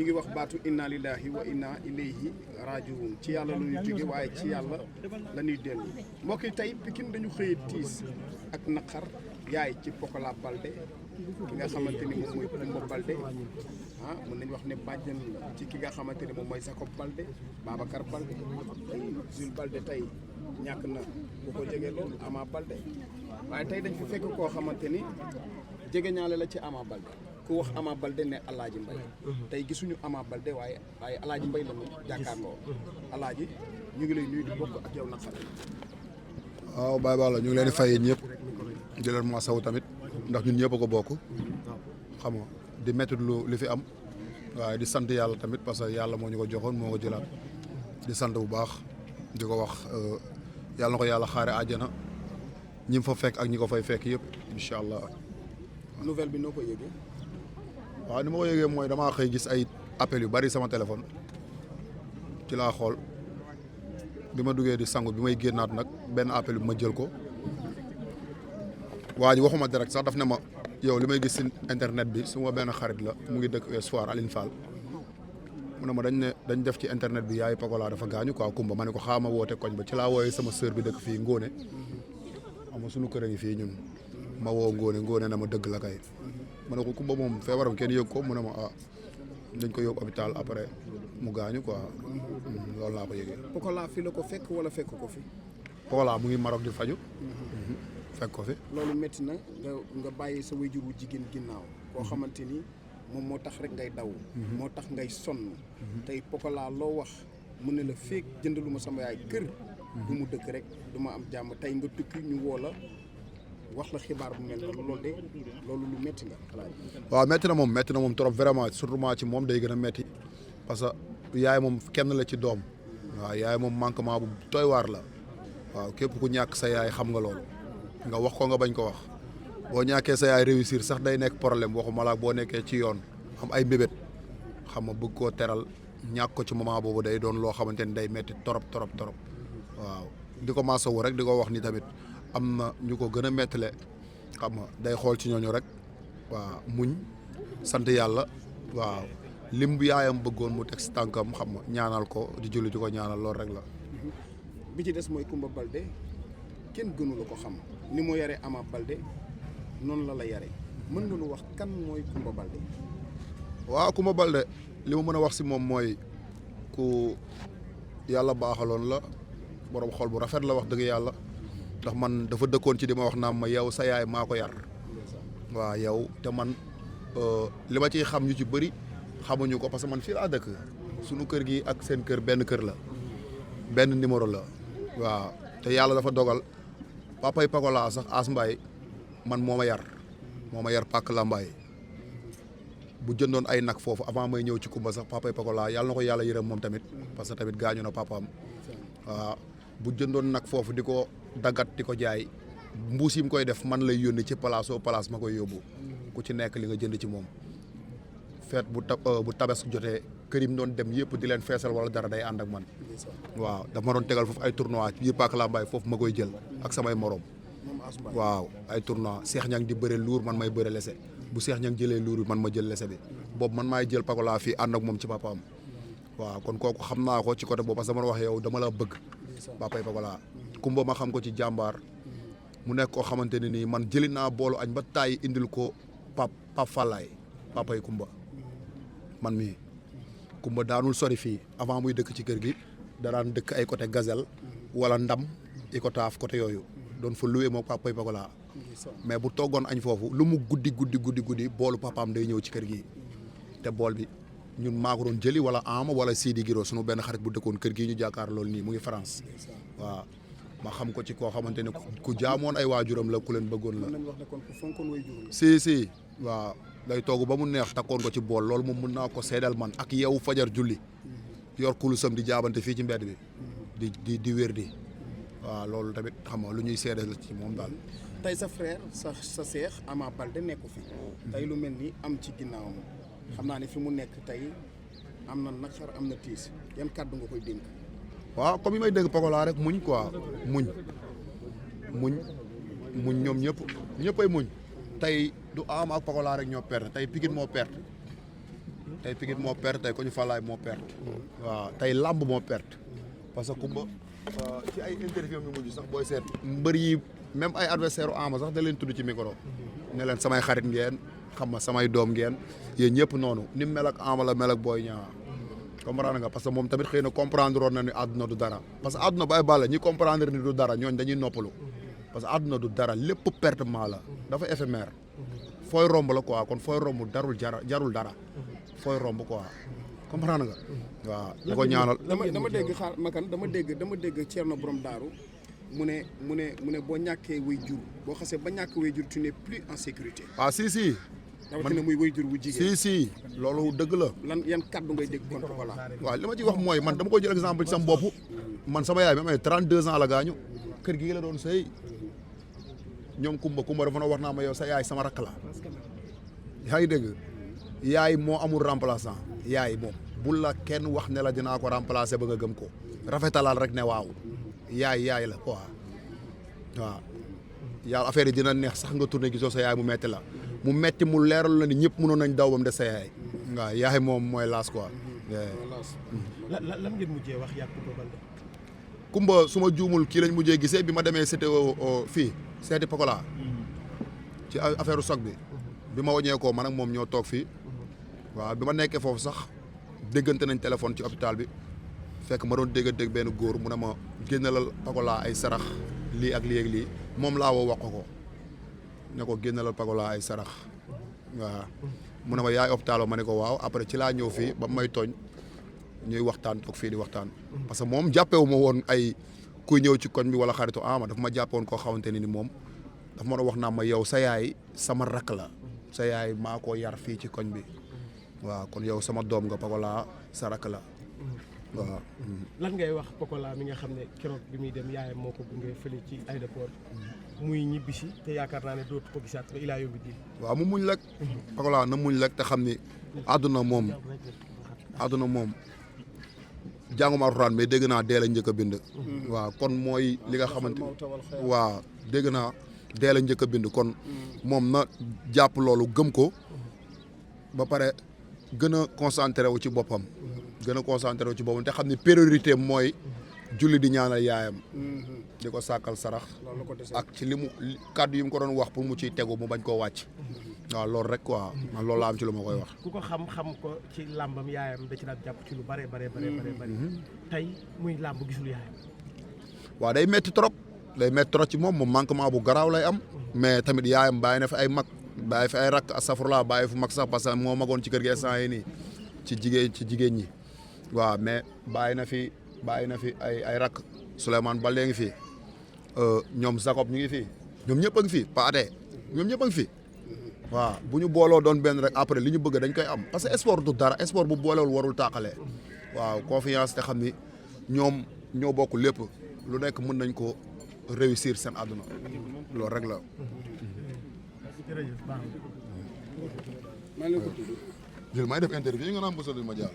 ñu ngi wax baatu inna lillahi wa inna ilayhi rajiun ci yàlla la ñuy jóge waaye ci yàlla la ñuy dellu mbokk yi tey Pikine dañu xëyee tiis ak naqar yaay ci Pokola Baldé ki nga xamante ni moom mooy Coumba Baldé mën nañu wax ne bàjjan la ci ki nga xamante ni moom mooy Jacob Baldé Babacar Baldé Jules Baldé tey ñàkk na bu ko jege loolu Ama Baldé waaye tey dañ fi fekk koo xamante ni jege ñaale la ci Ama Baldé ku wax Ama Baldé ne Alaaji Mbay tey gisuñu Ama Baldé waaye Alaaji Mbay la ñu jàkkaarloo Alaaji ñu ngi lay nuyu di bokk ak yow naqar. waaw Baye Balla ñu ngi leen di fay ñëpp di leen masawu tamit ndax ñun ñëpp a ko bokk xam nga di métti li fi am waaye di sant yàlla tamit parce que yàlla moo ñu ko joxoon moo ko jëlaat di sant bu baax di ko wax yàlla na ko yàlla xaare àjjana ñi fa fekk ak ñi ko fay fekk yëpp incha allah. nouvelle bi noo ko yëgee. waaw ni ma ko yëgee mooy damaa xëy gis ay appels yu bari sama téléphone ci laa xool bi ma duggee di sangu bi may génnaat nag benn appel bi ma jël ko waa ji waxuma direct sax daf ne ma yow li may gis si internet bi su ma benn xarit la mu ngi dëkk Espoir Aline Fall mu ne ma dañ def ci internet bi yaay Pokola dafa gaañu quoi Coumba ma ne ko xaama woote koñ ba ci laa wooyee sama sœur bi dëkk fii Ngóone xam nga suñu kër a ngi fii ñun ma woo Ngóone na ma dëgg la kay ma ne ko Coumba moom feebaram kenn yëg ko mu ne ma dañ ko yóbbu hôpital après mu gaañu quoi loolu laa ko yëgee. Pokola fi la ko fekk wala fekk ko fi. Pokola mu ngi Maroc di faju fekk ko fi. loolu métti na nga bàyyi sa waajur wu jigéen ginnaaw koo xamante ni moom moo tax rek ngay daw. moo tax ngay sonn. tey Pokola loo wax mu ne la feek jëndalu ma sama yaay kër. du mu dëkk rek du ma am jàmm tey nga tukki ñu woo la wax la xibaar bu mel noonu loolu de loolu lu métti la. waaw métti na moom trop vraiment surtout ci moom day gën a métti parce que yaay moom kenn la ci doom. waaw yaay moom manquement bu doy waar la. waaw képp ku ñàkk sa yaay xam nga loolu. nga wax ko nga bañ ko wax boo ñàkkee sa yaay réussir sax day nekk problème waxuma la boo nekkee ci yoon am ay mbébét xam nga bëgg koo teral ñàkk ko ci moment boobu day doon loo xamante ni day métti torop waaw di ko maasawu rek di ko wax ni tamit am na ñu ko gën a méttile xam nga day xool ci ñooñu rek waaw muñ sant yàlla waaw lim bu yaayam bëggoon mu teg si tànkam xam nga ñaanal ko di julli di ko ñaanal loolu rek la. bi ci des mooy Coumba Baldé kenn gënu la ko xam ni mu yare Ama Baldé noonu la yare mën nga lu wax kan mooy Coumba Baldé. waaw Coumba Baldé li ma mën a wax si moom mooy ku yàlla baaxaloon la borom xol bu rafet la wax dëgg yàlla ndax man dafa dëkkoon ci di ma wax naam ma yow sa yaay maa ko yar waaw yow te man li ma ciy xam ñu ci bëri xamuñu ko parce que man fii laa dëkk sunu kër gi ak seen kër benn kër la benn numéro la waaw te yàlla dafa dogal papay Pokola sax As Mbaye man moo ma yar pàkk la Mbaye bu jëndoon ay nag foofu avant may ñëw ci Coumba sax papay Pokola yàlla na ko yàlla yërëm moom tamit parce que tamit gaañu na papaam waaw bu jëndoon nag foofu di ko daggat di ko jaay mbuus yi mu koy def man lay yónni ci place ma koy yóbbu ku ci nekk li nga jënd ci moom feet bu tabes jotee kër yi mu doon dem yëpp di leen feesal wala dara day ànd ak man waaw daf ma doon tegal foofu ay tournoi ci biir Pàcc Lambaye foofu ma koy jël ak samay morom waaw ay tournoi Cheikh Niang di bëre luur man may bëre lese bu Cheikh Niang jëlee luur bi man ma jël lese bi boobu man maay jël Pokola fii ànd ak moom ci papaam waaw kon kooku xam naa ko ci côté boobu parce que dama la wax yow dama la bëgg papay Pokola Coumba ma xam ko ci jàmbaar mu nekk koo xamante ne nii man jëli naa boolu añ ba taay indil ko pap Fallaye papay Coumba man mii Coumba daanul sori fii avant muy dëkk ci kër gi daraan dëkk ay côté Gazelle wala Ndam Icotaf côté yooyu doon fa loué moo papay Pokola mais bu toggoon añ foofu lu mu guddi boolu papaam day ñëw ci kër gi te bool bi ñun maa ko doon jëli wala Ama wala Sidi Giro sunu benn xarit bu dëkkoon kër gii ñu jàkkaar loolu nii mu ngi France waaw ma xam ko ci koo xamante ne ku jaamoon ay waajuram la ku leen bëggoon la si waaw day togg ba mu neex takkoon ko ci bool loolu moom mën naa ko seedal man ak yow fajar julli yor kulusam di jaabante fii ci mbedd bi di wér di waaw loolu tamit xam nga lu ñuy seedal la ci moom daal. tey sa frère sa seex Ama Baldé nekku fi tey lu mel ni am ci ginnaawam xam naa ne fi mu nekk tey am na naqar am na tiis yan kàddu nga koy dénk. waaw comme yi may dégg Pokola rek muñ quoi muñ ñoom ñëppay muñ tey du Ama ak Pokola rek ñoo perte tey Pikine moo perte tey Pikine moo perte tey ko ñu Falaay moo perte waaw tey làmb moo perte parce que Kumba ci ay interview yu mujj sax booy seet mbër yi même ay adversaire u Ama sax da leen tudd ci micro ne leen samay xarit ngeen xam nga samay doom ngeen yéen ñëpp noonu ni mu mel ak Ama la mel ak Boy Niang comprendre nga parce que moom tamit xëy na comprendre woon na ni àdduna du dara parce que àdduna bay bàlla ñi comprendre ni du dara ñooñ dañuy noppalu parce que àdduna du dara lépp pertement la dafa éphémère fooy romb la quoi kon fooy romb jarul dara fooy romb quoi comprendre nga waaw da ko ñaanal dama dégg xaar makan dama dégg Thierno Borom Daaru mu ne boo ñàkkee way jur boo xasee ba ñàkk way jur tu n'es plus en sécurité. si rawatina muy way jur wu jigéen. si loolu dëgg la. lan yan kàddu ngay dégg kon Pokola. waaw li ma ci wax mooy man dama ko jël exemple ci sama bopp man sama yaay bi amee 32 ans la gaañu kër gi la doon sëy ñoom Kumba dafa na wax naa ma yow sa yaay sama rakk la yaa ngi dégg yaay moo amul remplaçant yaay moom bul la kenn wax ne la dinaa ko remplacer ba nga gëm ko rafetalal rek ne waaw yaay la quoi waaw yàlla affaire yi dina neex sax nga tourné gisoo sa yaay mu metti la mu metti mu leeral la ni ñëpp mënoon nañ daw bam de sa yaay waaw yaay moom mooy laas quoi. lan ngeen mujjee wax yaa Kumba su ma juumul kii lañ mujjee gisee bi ma demee CTO fii seeti Pokola ci affaire soc bi ma waññeekoo man ak moom ñoo toog fii waaw bi ma nekkee foofu sax déggante nañ téléphone ci hôpital bi fekk ma doon dégg benn góor mu ne ma génnalal Pokola ay sarax lii ak lii ak lii moom laa woo wax ko ne ko génnalal Pokola ay sarax waaw mu ne ma yaay hôpital ma ne ko waaw après ci laa ñëw fii ba may tooñ ñuy waxtaan toog fii di waxtaan parce que moom jàppewu ma woon ay kuy ñëw ci koñ bi wala xaritu Ama dafa ma jàppe woon koo xamante ni moom dafa ma wax naa ma yow sa yaay sama rakk la sa yaay maa ko yar fii ci koñ bi waaw kon yow sama doom nga Pokola sa rakk la waaw. lan ngay wax Pokola mi nga xam ne keroog bi muy dem yaayam moo ko gunge fële ci aéroport muy ñibbisi te yaakaar naa ne dootu ko gisaat ba ilaa yombi di waaw mu muñ rek Pokola na muñ rek te xam ni àdduna moom jànguma alxuraan mais dégg naa dee la njëkk a bind waaw kon mooy li nga xamante waaw dégg naa dee la njëkk a bind kon moom na jàpp loolu gëm ko ba pare gën a concentré wu ci boppam te xam ni priorité mooy julli di ñaanal yaayam di ko sàkkal sarax ak ci li mu kàddu yi mu ko doon wax pour mu ciy tegu mu bañ koo wàcc waaw loolu rek quoi man loolu laa am ci lu ma koy wax. ku ko xam ko ci làmbam yaayam da ci daan jàpp ci lu bare tey muy làmb gisul yaayam. waaw day metti trop ci moom manquement bu garaaw lay am mais tamit yaayam bàyyi na fi ay mag bàyyi fi ay rakk astafurlaa bàyyi fu mag sax parce que moo magoon ci kër gi instant yi nii ci jigéen ñi waaw mais bàyyi na fi ay rakk Souleymane Baldé ngi fi ñoom Jacob ñu ngi fi ñoom ñëpp a ngi fi Paate ñoom ñëpp a ngi fi. waaw bu ñu booloo doon benn rek après li ñu bëgg dañ koy am parce que sport du dara sport bu boolewul warul tàqale waaw confiance te xam ni ñoom ñoo bokk lépp lu nekk mën nañ ko réussir seen àdduna loolu rek la. maa ngi leen ko tudd. jël may def interview yi nga naan bësal ma jaar.